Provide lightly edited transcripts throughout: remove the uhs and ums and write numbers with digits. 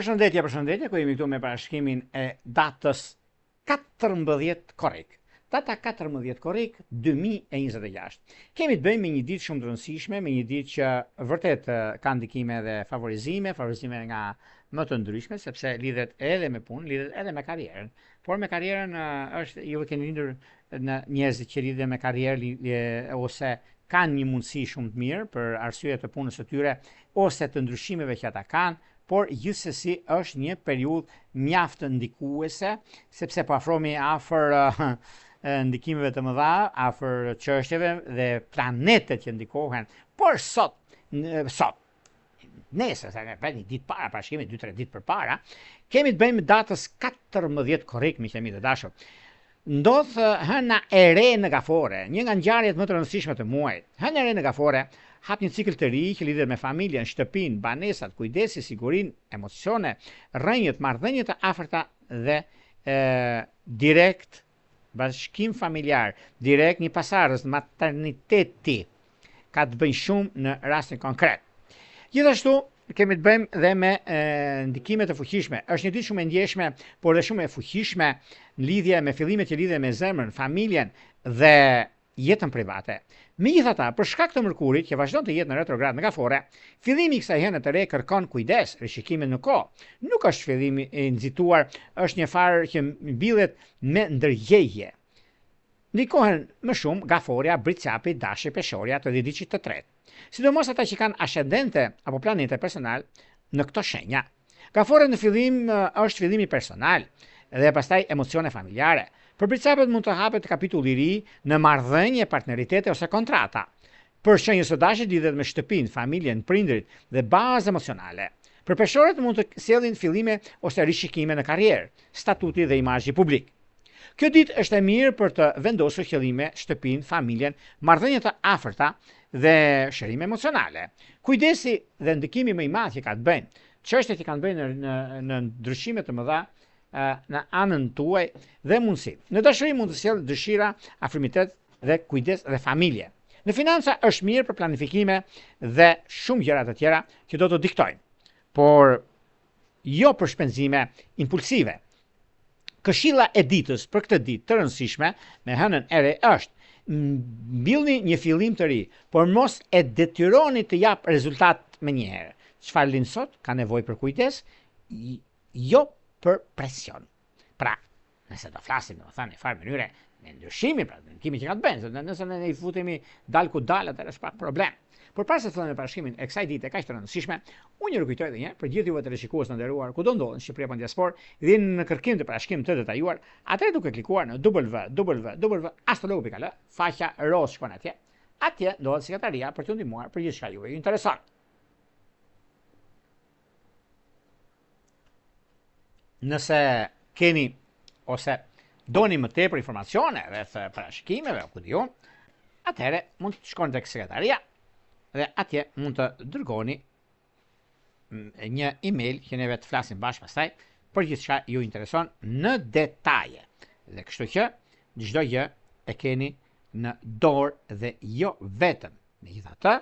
Përshëndetje, përshëndetje, ku jemi këtu me parashikimin e datës 14 korrik. Data 14 korrik 2026. Kemi të bëjmë me një ditë shumë të rëndësishme, me një ditë që vërtet ka ndikime dhe favorizime, favorizime nga më të ndryshme, sepse lidhet edhe me punë, lidhet edhe me karrierën. Por me karrierën është ju keni lindur në njerëzit që lidhen me karrierë ose kanë një mundësi shumë të mirë për arsye të punës së tyre ose të ndryshimeve që ata kanë, por gjithsesi është një periudhë mjaft ndikuese, sepse po afrohemi afër ndikimeve të mëdha, afër çështjeve dhe planetet që ndikohen. Por sot, sot, nesër, sa ne një ditë para, parashikimi 2-3 ditë përpara, kemi të bëjmë me datës 14 korrik, miqtë e mi të dashur. Ndodh hëna e re në Gafore, një nga ngjarjet më të rëndësishme të muajit. Hëna e re në Gafore hap një cikël të ri që lidhet me familjen, shtëpinë, banesat, kujdesi, sigurinë, emocione, rrënjët, marrëdhënie të afërta dhe e, direkt bashkim familjar, direkt një pasardhës materniteti ka të bëjë shumë në rastin konkret. Gjithashtu, kemi të bëjmë dhe me e, ndikime të fuqishme. Është një ditë shumë e ndjeshme, por dhe shumë e fuqishme në lidhje me fillimet që lidhen me zemrën, familjen dhe jetën private. Megjithatë, për shkak të Mërkurit që vazhdon të jetë në retrograd në Gafore, fillimi i kësaj hëne të re kërkon kujdes, rishikime në kohë. Nuk është fillim i nxituar, është një farë që mbillet me ndërgjegje. Ndikohen më shumë Gaforja, Bricjapi, Dashi, Peshorja të dhjetëditëshit të tretë. Sidomos ata që kanë ascendente apo planete personal në këto shenja. Gaforja në fillim është fillimi personal dhe pastaj emocione familjare. Për Bricjapët mund të hapet kapitull i ri në marrëdhënie, partneritete ose kontrata. Për shenjën e Dashit lidhet me shtëpinë, familjen, prindërit dhe bazë emocionale. Për Peshoret mund të sjellin fillime ose rishikime në karrierë, statuti dhe imazhi publik. Kjo ditë është e mirë për të vendosur qëllime, shtëpinë, familjen, marrëdhënie të afërta dhe shërime emocionale. Kujdesi dhe ndikimi më i madh që ka të bëjnë, çështjet që kanë të bëjnë në në, në ndryshime të mëdha në anën tuaj dhe mundësi. Në dashuri mund të sjellë dëshira, afrimitet dhe kujdes dhe familje. Në financa është mirë për planifikime dhe shumë gjëra të tjera që do të diktojnë, por jo për shpenzime impulsive. Këshilla e ditës për këtë ditë të rëndësishme me hënën e re është mbillni një fillim të ri, por mos e detyroni të japë rezultat menjëherë. Çfarë lind sot ka nevojë për kujdes, jo për presion. Pra, nëse do flasim, domethënë, në farë mënyre, me ndryshimin, pra, në ndikimin që ka të bëjnë, se nëse ne i futemi dal ku dal, atëherë është pak problem. Por para se të fillojmë me parashikimin e kësaj dite kaq të rëndësishme, unë ju rikujtoj edhe një herë për gjithë juve teleshikues të nderuar, kudo ndodhen në Shqipëri apo në diasporë, dhe jeni në kërkim të parashikimit të detajuar, atëherë duke klikuar në www.astrologu.al, faqja rozë shkon atje. Atje ndodhet sekretaria për t'ju ndihmuar për gjithçka juve ju intereson. Nëse keni ose doni më tepër informacione rreth parashikimeve, ku di unë, atëherë mund të shkoni tek sekretaria dhe atje mund të dërgoni një email që neve të flasim bashkë pastaj për gjithçka ju intereson në detaje. Dhe kështu që çdo gjë e keni në dorë dhe jo vetëm. Megjithatë,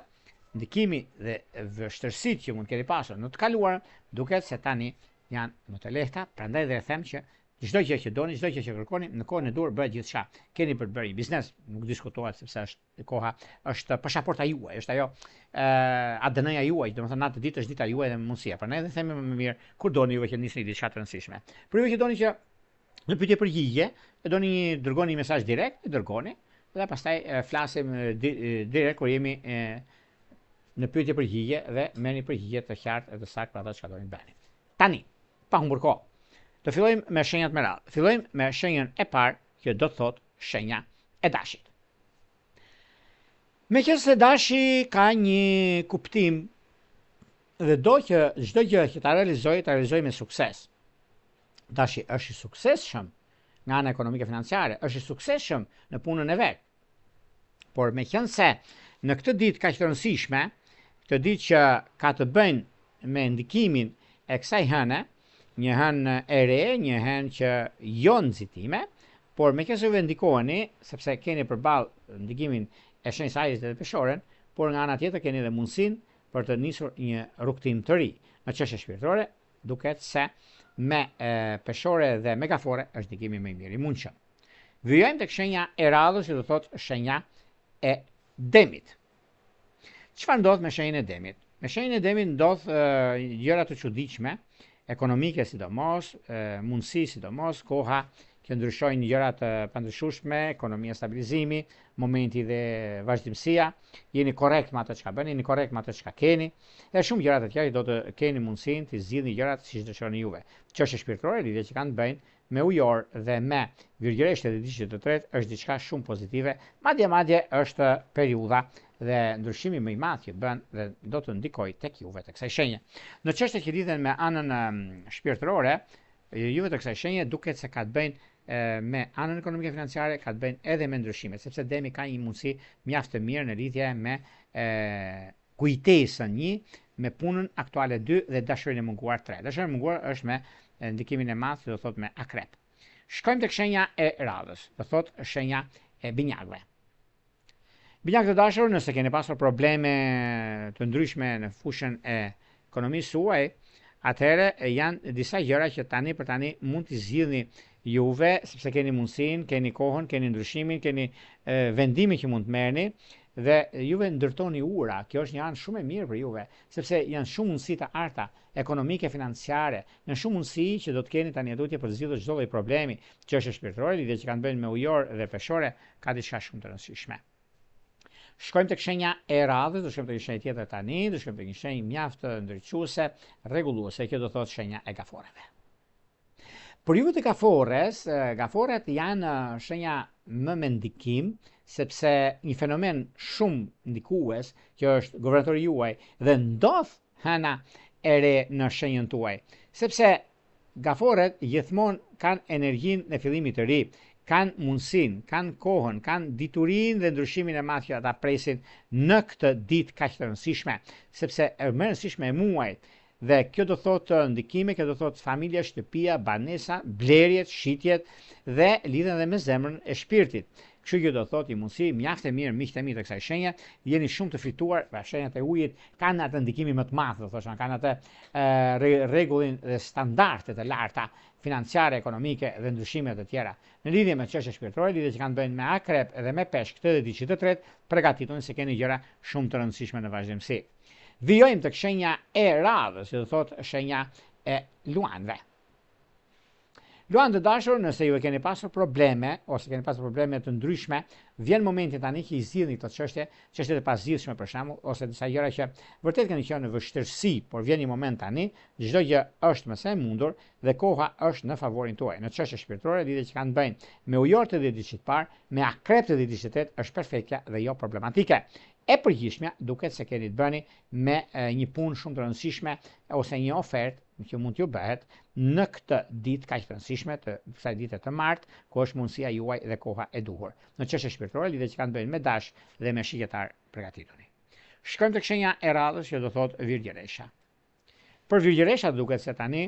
ndikimi dhe vështirësitë që mund të keni pasur në të kaluarën, duket se tani janë më të lehta, prandaj dhe e them që çdo gjë që doni, çdo gjë që kërkoni, në kohën e duhur bëhet gjithçka. Keni për të bërë një biznes, nuk diskutohet sepse është koha, është pasaporta juaj, është ajo ADN-ja juaj, domethënë atë ditë është dita juaj dhe mundësia. Prandaj dhe themi më mirë kur doni juve që nisni diçka të rëndësishme. Për ju që doni që në pyetje përgjigje, e doni një dërgoni një mesazh direkt, e dërgoni dhe pastaj flasim direkt kur jemi e, në pyetje përgjigje dhe merrni përgjigje të qartë e të saktë për ato çka doni të bëni. Tani, pa humbur kohë, të fillojmë me shenjat me radhë. Fillojmë me shenjën e parë që do të thotë shenja e dashit. Meqenëse dashi ka një kuptim dhe do që çdo gjë që ta realizojë, ta realizojë me sukses. Dashi është i suksesshëm nga ana ekonomike financiare, është i suksesshëm në punën e vet. Por meqenëse në këtë ditë kaq të rëndësishme, këtë ditë që ka të bëjnë me ndikimin e kësaj hëne, një hënë e re, një hënë që jo nxitime, por meqenëse juve ndikoheni, sepse keni përballë ndikimin e shenjës së ajrit dhe peshoren, por nga ana tjetër keni edhe mundësinë për të nisur një rrugëtim të ri. Në çështje shpirtërore. duket se me e, peshore dhe me gafore është ndikimi më i mirë i mundshëm. Vijojmë tek shenja e radhës që do thotë shenja e demit. Çfarë ndodh me shenjën e demit? Me shenjën e demit ndodh gjëra të çuditshme, ekonomike sidomos, mundësi sidomos, koha që ndryshojnë gjëra të pandryshueshme, ekonomia stabilizimi, momenti dhe vazhdimësia, jeni korrekt me atë çka bëni, jeni korrekt me atë çka keni, dhe shumë gjëra të tjera që do të keni mundësinë të zgjidhni gjërat siç dëshironi juve. Çështje shpirtërore, lidhje që kanë të bëjnë me ujor dhe me virgjëreshë të dhjetëditëshit të tretë është diçka shumë pozitive, madje madje është periudha dhe ndryshimi më i madh që bën dhe do të ndikojë tek juve të kësaj shenje. Në çështjet që lidhen me anën shpirtërore, juve të kësaj shenje duket se ka të bëjnë me anën ekonomike financiare, ka të bëjnë edhe me ndryshimet, sepse demi ka një mundësi mjaft të mirë në lidhje me e, kujtesën 1, me punën aktuale 2 dhe dashurinë e munguar 3. Dashuria e munguar është me ndikimin e madh, që do thotë me akrep. Shkojmë tek shenja e radhës, do thotë shenja e binjakëve. Binjakë të dashur, nëse keni pasur probleme të ndryshme në fushën e ekonomisë suaj, atëherë janë disa gjëra që tani për tani mund t'i zgjidhni juve, sepse keni mundësinë, keni kohën, keni ndryshimin, keni vendimin që mund të merrni dhe juve ndërtoni ura. Kjo është një anë shumë e mirë për juve, sepse janë shumë mundësi të arta ekonomike, financiare, janë shumë mundësi që do të keni tani e tutje për të zgjidhur çdo lloj problemi, çështje shpirtërore, lidhje që kanë të bëjnë me ujor dhe peshore, ka diçka shumë të rëndësishme. Shkojmë tek shenja e radhës, do shkojmë tek një shenjë tjetër tani, do shkojmë tek një shenjë mjaft ndriçuese, rregulluese, kjo do thotë shenja e gaforeve. Për juve të gafores, gaforet janë shenja më me ndikim, sepse një fenomen shumë ndikues, që është guvernatori juaj dhe ndodh hëna e re në shenjën tuaj. Sepse Gaforet gjithmonë kanë energjinë e fillimit të ri, kanë mundësinë, kanë kohën, kanë diturinë dhe ndryshimin e madh që ata presin në këtë ditë kaq të rëndësishme, sepse është më e rëndësishme e muajit. Dhe kjo do thotë ndikime, kjo do thotë familja, shtëpia, banesa, blerjet, shitjet dhe lidhen edhe me zemrën e shpirtit. Kështu që do thotë një mundësi mjaft e mirë miqtë e mi të kësaj shenje, jeni shumë të fituar, pra shenjat e ujit kanë atë ndikimin më të madh, do thosha, kanë atë rregullin dhe standarde të larta financiare, ekonomike dhe ndryshime të tjera. Në lidhje me çështje shpirtërore, lidhje që kanë të bëjnë me akrep dhe me peshk të dhjetëditëshit të tretë, përgatituni se keni gjëra shumë të rëndësishme në vazhdimësi. Vijojmë tek shenja e radhës, që do thotë shenja e luanëve. Luan të dashur, nëse ju e keni pasur probleme ose keni pasur probleme të ndryshme, vjen momenti tani që i zgjidhni këto çështje, çështje të pazgjidhshme për shembull, ose disa gjëra që vërtet keni qenë në vështirësi, por vjen një moment tani, çdo gjë është më se e mundur dhe koha është në favorin tuaj. Në çështje shpirtërore, lidhje që kanë të bëjnë me ujor të dhjetëditëshit të parë, me akrep të dhjetëditëshit të tretë, është perfektja dhe jo problematike. E përgjithshmja duket se keni të bëni me një punë shumë të rëndësishme ose një ofertë që mund t'ju bëhet në këtë ditë kaq të rëndësishme të kësaj dite të martë, ku është mundësia juaj dhe koha e duhur. Në çështje shpirtërore, lidhje që kanë të bëjnë me dash dhe me shigjetar, përgatituni. Shkojmë tek shenja e radhës që do thotë Virgjëresha. Për Virgjëresha duket se tani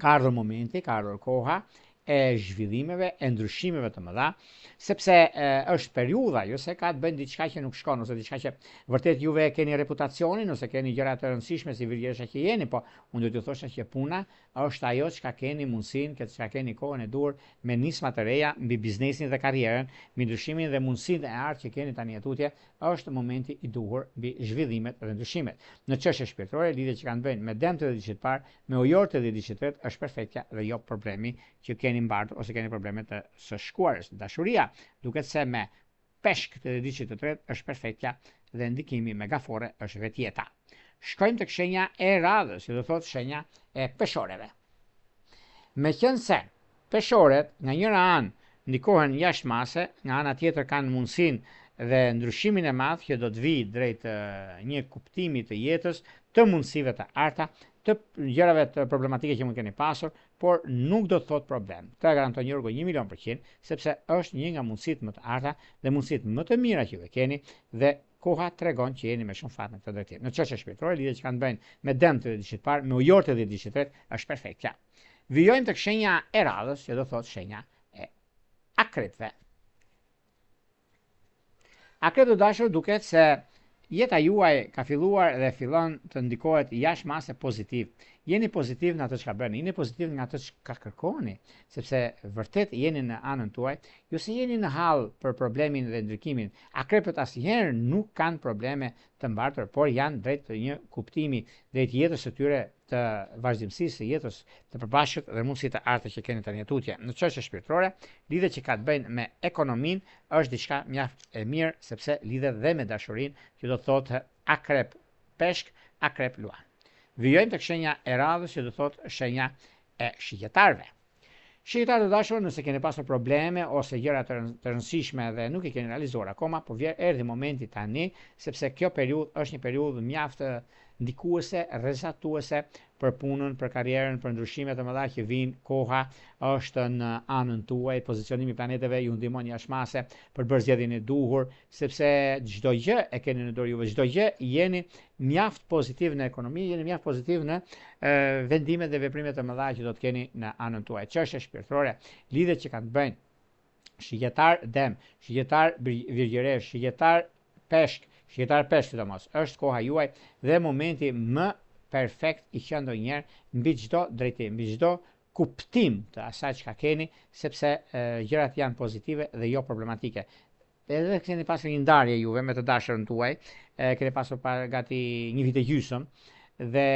ka ardhur momenti, ka ardhur koha e zhvillimeve, e ndryshimeve të mëdha, sepse e, është periudha, jo se ka të bëjnë diçka që nuk shkon ose diçka që vërtet juve keni reputacionin ose keni gjëra të rëndësishme si virgjëresha që jeni, po unë do t'ju thosha që puna është ajo çka keni mundësinë, këtë çka keni kohën e duhur me nisma të reja mbi biznesin dhe karrierën, mbi ndryshimin dhe mundësinë e artë që keni tani e tutje, është momenti i duhur mbi zhvillimet dhe ndryshimet. Në çështje shpirtërore, lidhje që kanë të bëjnë me dem të dhjetëditëshit të parë, me ujor të dhjetëditëshit të tretë është perfektja dhe jo problemi që keni mbartur ose keni probleme të së shkuarës. Dashuria duket se me peshk të dhjetëditëshit të tretë është perfektja dhe ndikimi me gafore është vetë jeta. Shkojmë tek shenja e radhës, që do thotë shenja e peshoreve. Meqenëse peshoret nga njëra anë ndikohen jashtë mase, nga ana tjetër kanë mundësinë dhe ndryshimin e madh që do të vijë drejt një kuptimi të jetës, të mundësive të arta, të gjërave të problematike që mund keni pasur, por nuk do të thotë problem. Këtë e garanton Jorgo 1 milion për qind, sepse është një nga mundësitë më të arta dhe mundësitë më të mira që ju e keni dhe koha tregon që jeni me shumë fat në këtë drejtim. Në çështje shpirtërore, lidhje që kanë të bëjnë me dem të dhjetëditëshit të parë, me ujor të dhjetëditëshit të tretë, është perfektja. Vijojmë tek shenja e radhës, që do thotë shenja e akrepëve. Akrep të dashur duket se Jeta juaj ka filluar dhe fillon të ndikohet jashtë mase pozitiv. Jeni pozitiv në atë çka bëni, jeni pozitiv në atë çka kërkoni, sepse vërtet jeni në anën tuaj, ju se jeni në hall për problemin dhe ndrikimin. Akrepët asnjëherë nuk kanë probleme të mbartur, por janë drejt një kuptimi, drejt jetës së tyre të vazhdimësisë së jetës të përbashkët dhe mundësi të arta që keni tani e tutje. Në çështje shpirtërore, lidhjet që ka të bëjnë me ekonominë është diçka mjaft e mirë sepse lidhet dhe me dashurinë, që do të thotë akrep peshk, akrep luan. Vijojmë tek shenja e radhës që do të thotë shenja e shigjetarëve. Shigjetarë të dashur, nëse keni pasur probleme ose gjëra të rëndësishme dhe nuk i keni realizuar akoma, po vjen erdhi momenti tani, sepse kjo periudhë është një periudhë mjaft ndikuese, rrezatuese për punën, për karrierën, për ndryshime të mëdha që vijnë, koha është në anën tuaj, pozicionimi i planeteve ju ndihmon jashtë mase për të bërë zgjedhjen e duhur, sepse çdo gjë e keni në dorë juve, çdo gjë jeni mjaft pozitiv në ekonomi, jeni mjaft pozitiv në vendimet dhe veprimet e mëdha që do të keni në anën tuaj. Çështje shpirtërore, lidhjet që kanë të bëjnë shigjetar dem, shigjetar virgjëresh, shigjetar peshk, shigjetar peshk sidomos, është koha juaj dhe momenti më perfekt i qenë ndonjëherë mbi çdo drejtim, mbi çdo kuptim të asaj çka keni, sepse e, gjërat janë pozitive dhe jo problematike. Edhe keni pasur një ndarje juve me të dashurën tuaj, e keni pasur pa gati një vit e gjysëm, dhe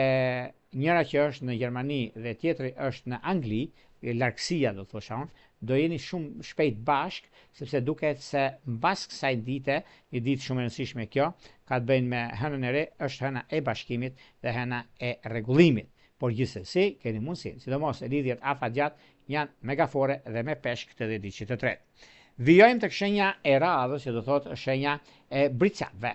njëra që është në Gjermani dhe tjetri është në Angli, largësia do thosha unë, do jeni shumë shpejt bashk, sepse duket se mbas kësaj dite, një ditë shumë e rëndësishme kjo, ka të bëjnë me hënën e re, është hëna e bashkimit dhe hëna e rregullimit. Por gjithsesi keni mundësinë, sidomos lidhjet afatgjatë janë me gafore dhe me peshk të dhjetëditëshit të tretë. Vijojmë tek shenja e radhës, që do thotë shenja e bricjapëve.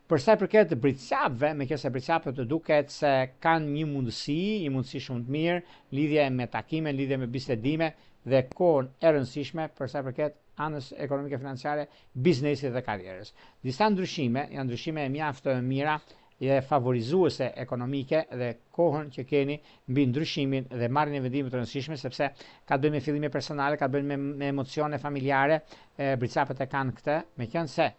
Për sa i përket bricjapëve, meqenëse bricjapët duket se kanë një mundësi, një mundësi shumë të mirë, lidhje me takime, lidhje me bisedime dhe kohën e rëndësishme për sa i përket anës ekonomike financiare, biznesit dhe karrierës. Disa ndryshime, janë ndryshime mjaft të mira dhe favorizuese ekonomike dhe kohën që keni mbi ndryshimin dhe marrjen e vendimeve të rëndësishme sepse ka të bëjë me fillime personale, ka të bëjë me, me emocione familjare, e, bricapët e kanë këtë, meqenëse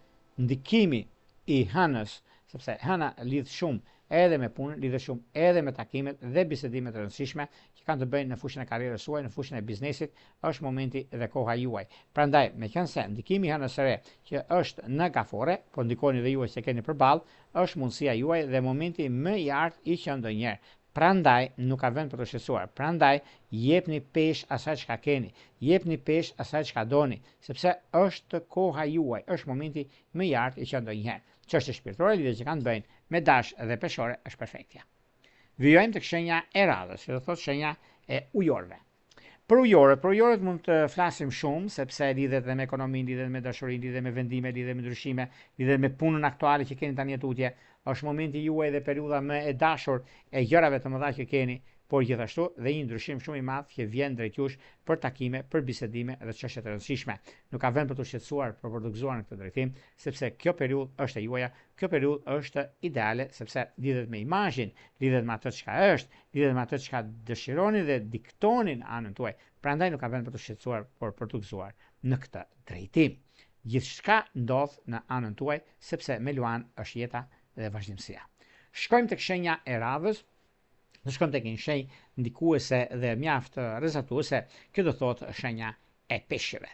ndikimi i hënës, sepse hëna lidh shumë edhe me punën, lidhet shumë edhe me takimet dhe bisedimet e rëndësishme që kanë të bëjnë në fushën e karrierës suaj, në fushën e biznesit, është momenti dhe koha juaj. Prandaj, meqenëse ndikimi i hënës së re që është në gafore, po ndikoni dhe juaj që keni përballë, është mundësia juaj dhe momenti më i artë i qenë ndonjëherë. Prandaj nuk ka vend për të shqetësuar. Prandaj jepni peshë asaj çka keni, jepni peshë asaj çka doni, sepse është koha juaj, është momenti më i artë i qenë ndonjëherë. Çështje shpirtërore lidhje që kanë të bëjnë me dash dhe peshore është perfektja. Vijojmë tek shenja e radhës, që do thotë shenja e ujorëve. Për ujorët, për ujorët mund të flasim shumë, sepse lidhet dhe me ekonominë, lidhet me dashurinë, lidhet me vendime, lidhet me ndryshime, lidhet me punën aktuale që keni tani e tutje. Është momenti juaj dhe periudha më e dashur e gjërave të mëdha që keni, por gjithashtu dhe një ndryshim shumë i madh që vjen drejt jush për takime, për bisedime dhe çështje të rëndësishme. Nuk ka vend për t'u shqetësuar, por për t'u gëzuar në këtë drejtim, sepse kjo periudhë është e juaja, kjo periudhë është ideale sepse lidhet me imazhin, lidhet me atë çka është, lidhet me atë çka dëshironi dhe diktoni në anën tuaj. Prandaj nuk ka vend për t'u shqetësuar, por për t'u gëzuar në këtë drejtim. Gjithçka ndodh në anën tuaj, sepse me Luan është jeta dhe vazhdimësia. Shkojmë tek shenja e radhës, do shkojmë tek një shenjë ndikuese dhe mjaft rrezatuese, kjo do thotë shenja e peshqve.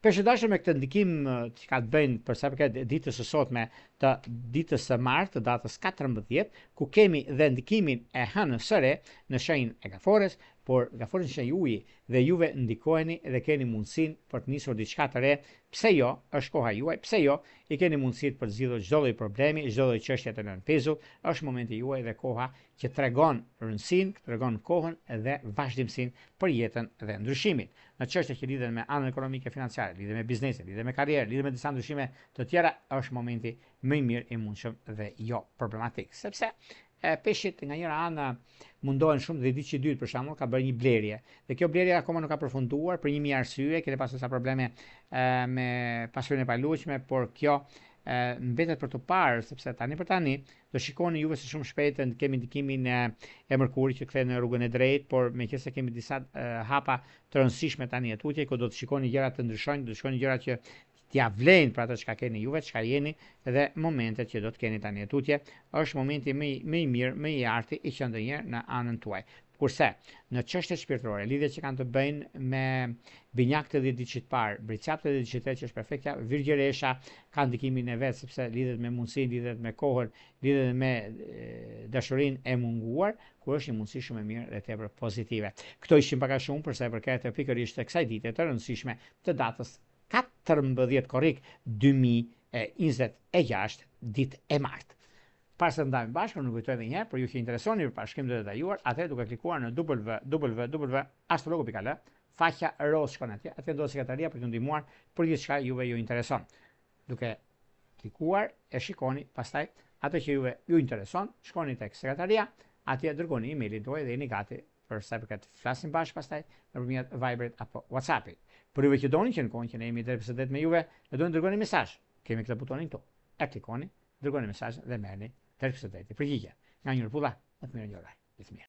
Peshq të dashur me këtë ndikim që ka të bëjnë për sa përket ditës së sotme të ditës së martë të datës 14, ku kemi dhe ndikimin e hënës së re në shenjën e gafores, por gafores në shenjë uji dhe juve ndikoheni dhe keni mundësinë për të nisur diçka të re, pse jo, është koha juaj, pse jo, i keni mundësitë për të zgjidhur çdo lloj problemi, çdo lloj çështje të lënë pezull, është momenti juaj dhe koha që tregon rëndësinë, tregon kohën dhe vazhdimësinë për jetën dhe ndryshimin. Në çështje që lidhen me anën ekonomike financiare, lidhen me biznesin, lidhen me karrierën, lidhen me disa ndryshime të tjera, është momenti më i mirë i mundshëm dhe jo problematik, sepse e, peshqit nga njëra anë mundohen shumë dhe ditëshi i dytë për shembull ka bërë një blerje dhe kjo blerje akoma nuk ka përfunduar për një mijë arsye, keni pasur disa probleme e, me pasurinë e paluajtshme, por kjo e, mbetet për të parë sepse tani për tani Do shikoni juve se shumë shpejt kemi ndikimin e, e Mërkurit që kthehet në rrugën e drejtë, por meqenëse kemi disa e, hapa të rëndësishme tani e tutje, ku do të shikoni gjëra të ndryshojnë, do të shikoni gjëra që T'ia vlejnë për atë çka keni juve, çka jeni dhe momentet që do të keni tani e tutje, është momenti më më i mirë, më i arti i qenë ndonjëherë në anën tuaj. Kurse, në çështjet shpirtërore, lidhjet që kanë të bëjnë me binjakët e dhjetëditëshit të parë, bricjapët e dhjetëditëshit të tretë që është perfektja, virgjëresha ka ndikimin e vet sepse lidhet me mundësinë, lidhet me kohën, lidhet me dashurinë e munguar, ku është një mundësi shumë e mirë dhe tepër pozitive. Këto ishin pak a shumë për sa i përket pikërisht kësaj dite të rëndësishme të datës 14 korrik 2026, ditë e martë. Para se të ndahemi bashkë, unë ju kujtoj edhe një herë për ju që interesoheni për parashkrim të detajuar, atëherë duke klikuar në www.astrologu.al, faqja rozë shkon atje, atje ndodhet sekretaria për t'ju ndihmuar për gjithçka juve ju intereson. Duke klikuar e shikoni pastaj atë që juve ju intereson, shkoni tek sekretaria, atje dërgoni emailin tuaj dhe jeni gati për sa i përket flasim bashkë pastaj nëpërmjet Viberit apo WhatsAppit. Për juve që doni që në kohën që ne jemi drejtpërsëdrejti me juve, e doni dërgoni mesazh. Kemi këtë butonin këtu. E klikoni, dërgoni mesazhin dhe merrni drejtpërsëdrejti përgjigje. Nga një rrepulla, më të mirë ju uroj.